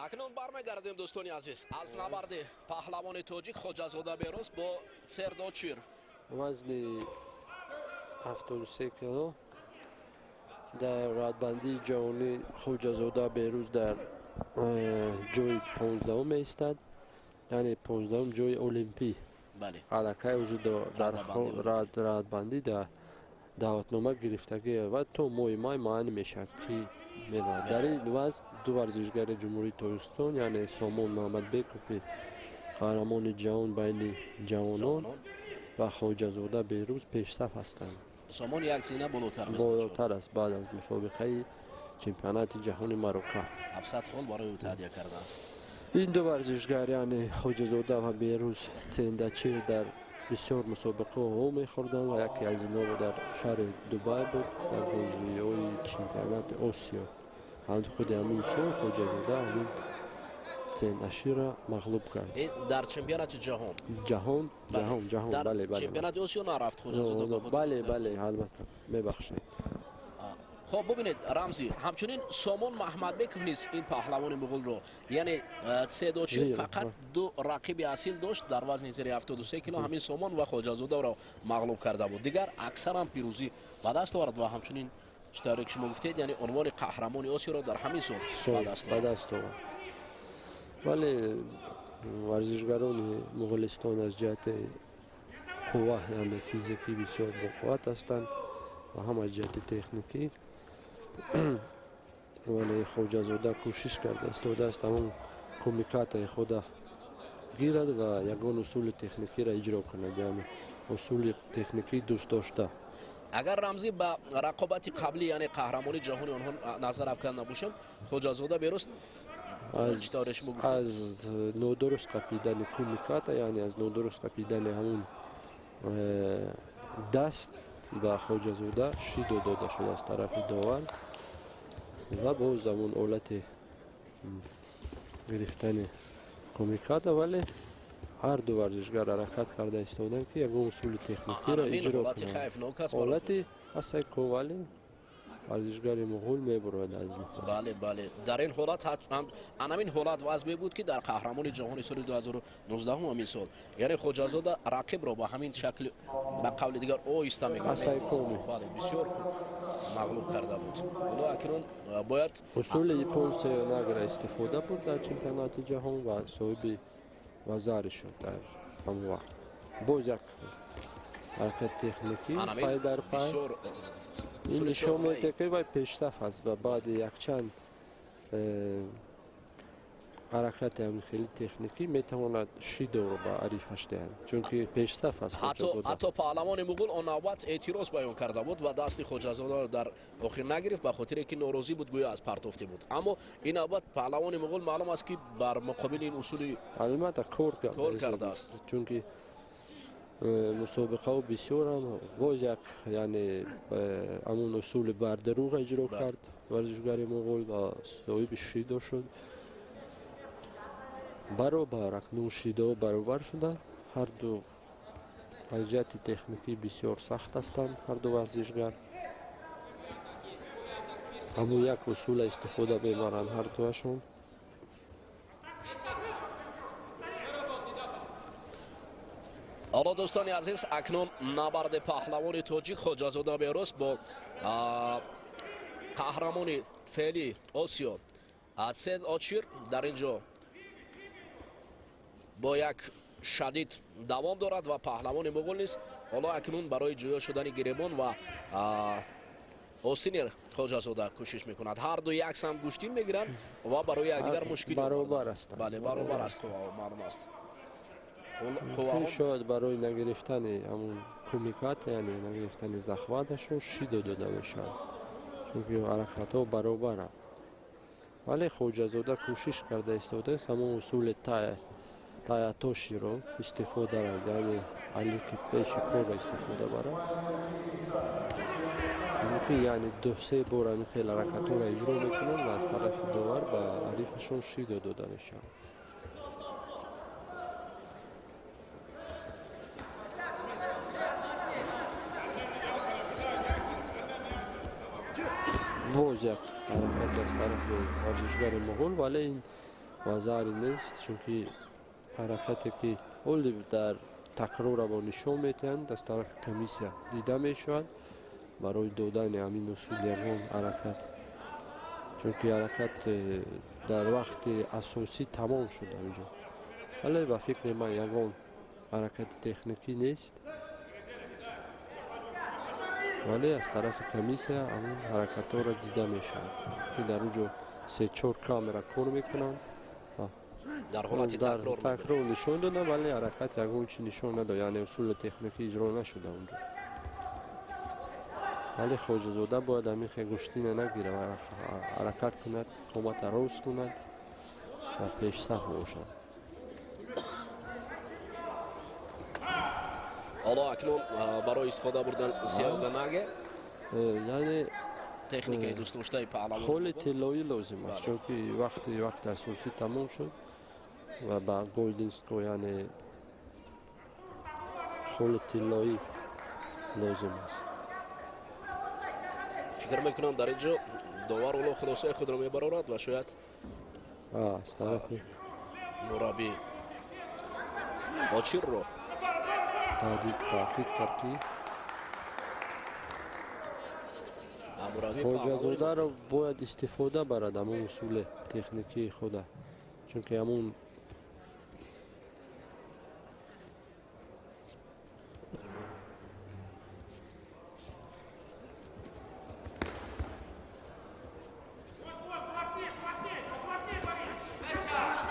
Акнун бармегардем, дӯстони азиз, аз набарди паҳлавони тоҷик Хоҷазода Бероз бо Сердочир. Вазни 73 кило дар радбандии ҷаҳонӣ Хоҷазода Берӯз дар ҷои 15-ум меистад, яъне 15-ум ҷои олимпӣ. Аллакай уже дар радбандӣ дар даъватнома гирифтагӣ ва то моҳи май муайян мешавад, ки меравад. Дар ин вазн ду варзишгари Ҷумҳурии Тоҷикистон, яъне Сомон Муҳаммадбекови қаҳрамони ҷаҳон байни ҷавонон ва Хоҷазода Берӯз пешсаф ҳастанд. Сомон як зина болотар аст баъд аз мусобиқаи чемпионати ҷаҳони Марокаш. 700 хол барои ӯ таҳдия карданд. Ин ду варзишгар, яъне Хоҷазода ва Берӯз Цендачир, дар бисёр мусобиқаҳо мехӯрданд ва яке аз инҳо дар шаҳри Дубай буд, дар бозиҳои чемпионати Осиё. Худи ҳамин сол Хоҷазода ҳамин Цендаширро мағлуб кард. Дар чемпионати ҷаҳон? Ҷаҳон, ҷаҳон, ҷаҳон, бале, бале. Чемпионати Осиё нарафт Хоҷазода? Бале, бале, албатта, мебахшед. Хоб, бубинед, Рамзӣ, ҳамчунин Сомон Маҳмадбеков низ ин паҳлавони муғулро, яъне Цедочир фақат ду рақиби асил дошт дар вазни зери 73 кило, ҳамин Сомон ва Хоҷазодаро мағлуб карда буд. Дигар аксаран пирӯзӣ ба даст овард ва ҳамчунин чӣ тавре ки шумо гуфтед, яъне унвони қаҳрамони Осиёро дар ҳамин сол ба даст овард. Вале варзишгарони Муғулистон аз ҷиҳати қувва, яъне физикӣ бисёр боқувват ҳастанд ва ҳам аз ҷиҳати техникӣ. Вале Хоҷазода кӯшиш карда истодааст ҳамон кумикатаи худа гирад ва ягон усули техникиро иҷро кунад, яъне усули техникии дӯстдошта. Агар, Рамзӣ, ба рақобати қаблӣ, яъне қаҳрамони ҷаҳони онҳо назар афкан набошем, Хоҷазода Берӯз аз нодуруст қапидани кумиката, яъне аз нодуруст қапидани ҳамон даст ба Хоҷазода шидо дода шуд аз тарафи довар ва боз ҳамон ҳолати гирифтани кумиката, вале ҳар ду варзишгар ҳаракат карда истоданд, ки ягон усули техникиро иҷро кунанд. Ҳолати ҳастако, вале варзишгари муғул мебурад аз ин. Бале, бале, дар ин ҳолат, анамин ҳолат вазме буд, ки дар қаҳрамони ҷаҳони соли 2019 ҳамин сол, яъне Хоҷазода рақибро ба ҳамин шакли, ба қавли дигар, оҳиста мегӯянд, бале, бисёр хуб мағлуб карда буд. Ҳоло акнун бояд усули иппон-сеёнагра истифода бурд дар чемпионати ҷаҳон ва соҳиби вазари шуд дар ҳамон вақт. Боз як ҳаракати техникӣ пай дар пай. Ин нишон медиҳад, ки вай пешсаф аст ва баъди якчанд ҳаракати ҳамин хели техникӣ метавонад шидоро ба арифаш диҳад, чунки пешсаф аст. Ҳатто паҳлавони муғул он навбат эътироз баён карда буд ва дасти Хоҷазодаро дар охир нагирифт, ба хотире ки норозӣ буд, гӯё аз партофте буд. Аммо ин навбат паҳлавони муғул маълум аст, ки бар муқобили ин усули албатта кор кардааст, чунки мусобиқаҳо бисёранд. Боз як, яъне ҳамон усули бардурӯғ иҷро кард варзишгари муғул ва соҳиби шидо шуд. Баробар акнун шидо баробар шуданд. Ҳар ду аз ҷиҳати техникӣ бисёр сахт ҳастанд ҳар ду варзишгар. Ҳамон як усула истифода мебаранд ҳар дуашон. Ҳоло, дӯстони азиз, акнун набарди паҳлавони тоҷик Хоҷазода Берӯз бо қаҳрамони феълии Осиё Сед Очир дар ин ҷо бо як шадид давом дорад ва паҳлавони муғул низ ҳоло акнун барои ҷӯё шудани гиребон ва остини Хоҷазода кӯшиш мекунад. Ҳар ду як самт гӯштин мегиранд ва барои якдигар мушкил баробар ҳастанд. Бале, баробар аст, маълум аст. Шояд барои нагирифтани ҳамон кумикат, яъне нагирифтани захваташон шидо дода мешавад, чунки ҳаракатҳо баробаранд. Вале Хоҷазода кӯшиш карда истодааст ҳамон усули таятоширо истифода барад, яъне алики пеши поро истифода барад. Мумкин, яъне ду-се бор ҳамин хел ҳаракатҳоро иҷро мекунанд ва аз тарафи довар ба ҳарифашон шидо дода мешавад. Боз як ҳаракат аз тарафи варзишгари муғул, вале ин Вазари нест, чунки ҳаракате ки ҳоли дар такрора бо нишон метиҳанд, аз тарафи комиссия дида мешавад барои додани ҳамин усул ягон ҳаракат, чунки ҳаракат дар вақти асосӣ тамом шуд ҳаминҷо. Вале ба фикри ман ягон ҳаракати техникӣ нест, вале аз тарафи комиссия ҳамин ҳаракатҳоро дида мешавад, ки дар он ҷо се-чор камера кор мекунанд. Дар ҳолати такрор нишон доданд, вале ҳаракат ягон чи нишон надод, яъне усули техникӣ иҷро нашуда онҷо. Вале Хоҷазода бояд ҳамин хел гӯштина нагирад ва ҳаракат кунад, қомата рост кунад ва пешсаф бошад. Ҳоло акнун барои истифода бурдан сеоганаге, яъне техникаи дӯстдоштаи паҳлавон, холи тиллоӣ лозим аст, чунки вақти асосӣ тамом шуд ва ба golden score, яъне холи тиллоӣ лозим аст. Фикр мекунам, дар ин ҷо довар ҳоло хулосаи худро мебарорад ва шояд аз тарафи мураббӣ Очирро таъкид кард, ки Хоҷазодаро бояд истифода барад ҳамон усули техникии худа, чунки ҳамон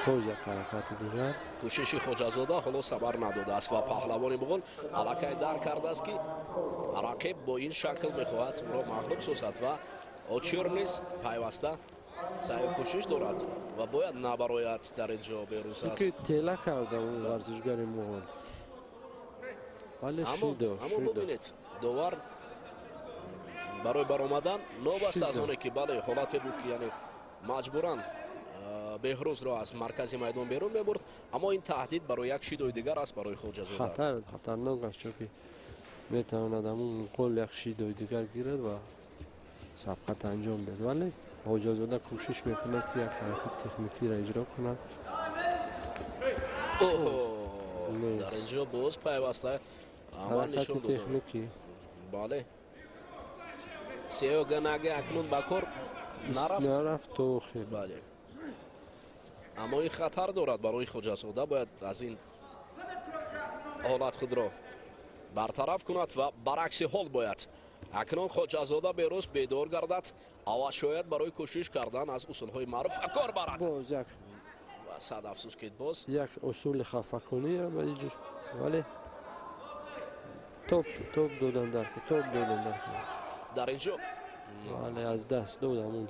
боз як ҳаракати дигар. Кӯшиши Хоҷазода ҳоло самар надодааст ва паҳлавони муғул аллакай дарк кардааст, ки рақиб бо ин шакл мехоҳад ӯро мағлуб созад ва Очир низ пайваста саъю кӯшиш дорад ва бояд набарояд дар ин ҷо Берӯз аст. Ки тела карда он варзишгари муғул, вале шидо. Аммо бубинед, довар барои баромадан новаста аз оне ки, бале, ҳолате буд, ки яъне маҷбуран Беҳрӯзро аз маркази майдон берун мебурд, аммо ин таҳдид барои як шидои дигар аст барои Хоҷазода. Хатар, хатарнок аст, чунки метавонад ҳамун қол як шидои дигар гирад ва сабқат анҷом диҳад. Вале Хоҷазода кӯшиш мекунад, ки як ҳаракати техникиро иҷро кунад. Дар ин ҷо боз пайваста амал нишон ҳаракати техникӣ. Бале, сеоганаге акнун ба кор нарафт. Нарафт то охир. Бале, аммо ин хатар дорад барои Хоҷазода, бояд аз ин ҳолат худро бартараф кунад ва баръакси ҳол бояд акнун Хоҷазода Берӯз бедор гардад ава шояд барои кӯшиш кардан аз усулҳои маъруф кор барад. Боз як Ва сад афсӯс, ки боз як усули хафакунӣ, вале топ додан дар топ додан дар Дар ин ҷо вале аз даст дод ҳамун.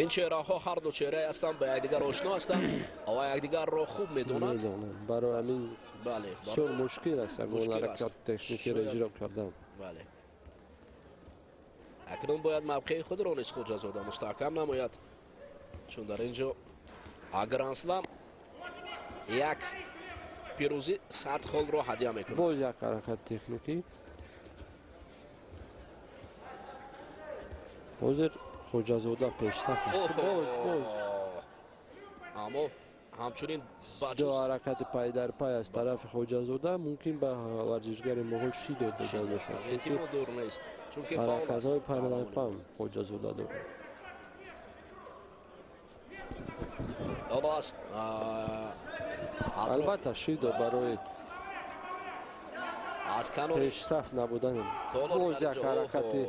Ин чеҳраҳо ҳарду чеҳрае ҳастанд, ба якдигар ошно ҳастанд ва якдигарро хуб медонанд. Барои ҳамин бале бисёр мушкил аст ягон ҳаракат техникиро иҷро кардан. Бале, акнун бояд мавқеи худро низ Хоҷазода мустаҳкам намояд, чун дар ин ҷо Гранд-слам як пирӯзӣ 100 холро ҳадя мекунад. Боз як ҳаракат техникӣ. Ҳозир Хоҷазода пешсаф аст. Боз, боз. Аммо ҳамчунин ду ҳаракати пай дар пай аз тарафи Хоҷазода мумкин ба варзишгари муғул шидо дода мешавад. Эҳтимол дур нест, чунки ҳаракатҳои пай дар пай Хоҷазода дорад. Ҳоло аз албатта шидо барои аз канори пешсаф набудан. Боз як ҳаракати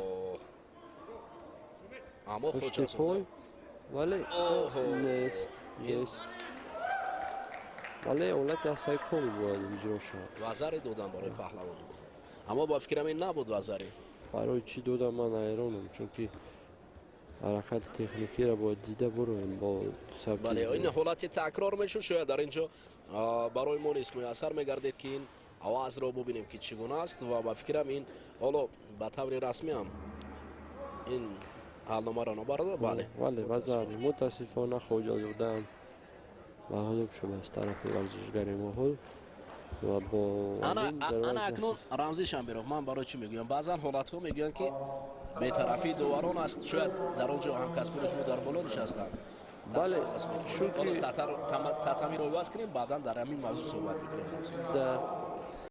аммо пушти пой, вале нест, нест. Вале ҳолати асаи кори бояд иҷро шавад. Вазаре додам барои паҳлавон, аммо ба фикрам ин набуд вазаре. Барои чӣ додам, ман ҳайронам, чунки ҳаракати техникиро бояд дида буроем бо бале, ин ҳолати такрор мешуд, шояд дар ин ҷо барои мо низ муяссар мегардид, ки ин авазро бубинем, ки чӣ гуна аст, ва ба фикрам ин ҳоло ба таври расмӣ ҳам ин ҳалномаро набарда. Бале. Бале, вазари. Мутаассифона, Хоҷазодаам мағлуб шуд аз тарафи варзишгари муғул. Ва бо ана акнун, Рамзӣ Шамбиров, ман барои чӣ мегӯям, баъзан ҳолатҳо мегӯянд, ки бетарафии доварон аст. Шояд дар он ҷо ҳамкасбони шумо дар боло нишастанд. Бале, чунки татамиро иваз кунем, баъдан дар ҳамин мавзӯъ суҳбат мекунем. Дар